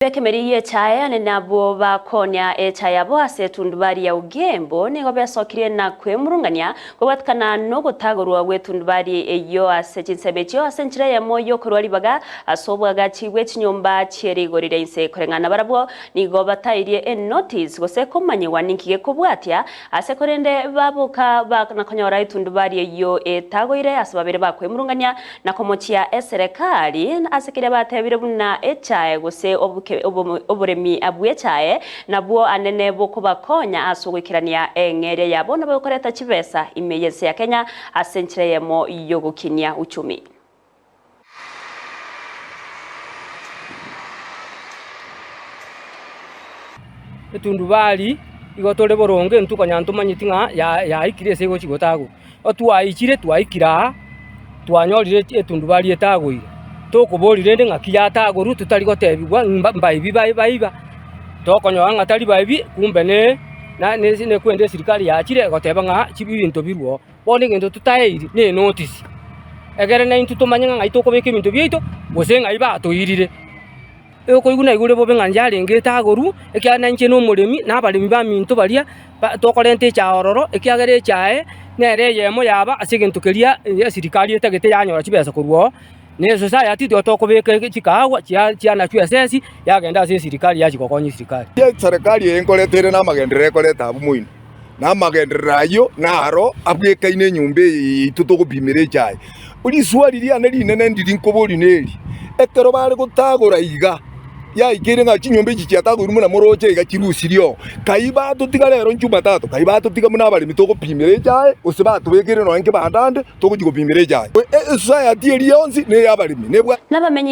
B'ekemeri gi'echae ane nabwo bakonya echae yabo ase etundubari ya Ugembo nigo besokirie na kwemurungania kobwatikana nogotagorwa gw'etundubari eyio ase chinsemo echio ase enchera eyemo y'okorua ribaga ase obwagachi bwe chinyomba chie rigori ria inse. Koreng'ana barabwo nigo batairie enotice gose komanyigwa ninki gekobwatia ase korende baboka na konyora etundubari eyio etagoire ase babere bakwemurungania Na komochia eserekari ase keria batebire buna echae gose oboremi bw'echae nabwo anene bokobakonya ase ogoikerania eng'eria yabo nabo egokoreta chibesa ime y'ense ya Kenya ase enchera eyemo y'ogokinia uchumi. Etundubari igo tore boronge intwe konya ntomanyeti ng'a yaikire ase egochi gotagorwa. Otwaichire twaikire aa, twanyorire etundubari etagoire, tokoboria rende ng'aki yatagorwa totari gotebigwa ng'a mbaibi baiba, tokonyora ng'a tari baibi kumbe ne nekwende esirikari yachire egoteba ng'a ebinto birwe oo. Bono egento totaeiri ne enotice, egere naintwe tomanye ng'a ng'ai tokobeka ebinto biaito gose ng'ai batoirire. Okoigwa naigure bobe ng'a inche arenge etagorwa, ekiagera na inche nomoremi, na abaremi baminto baria ba tokorenta echae ororo, ekiagera echae nere eyemo yaba ase egento keria esirikari etagete yanyora chibesa korwa oo, na esociety tiga tokobeka chikahawa chia chianachwa esesi, yagenda ase esirikari yachia gokonya esirikari. Eserekari eye nkoreta ere namagenderero ekoreta abwo moino, na amagenderero ayio naro abwekaine enyomba eye yaito togopimera echae. Riswali riane rinene ndiri nkoboria neri, ekero bare gotagora iga, yaikeire ng'a chinyomba echi chiatagoirwe buna moroche iga chirusirie oo, kai batotiga rero Jumatatu, kai batotiga buna abaremi togopimera echae, gose batobekeire nonya nkebanda ande togochia gopimera echae. Esociety eria yonsi ney'abaremi, nebwate. Nabamenyi.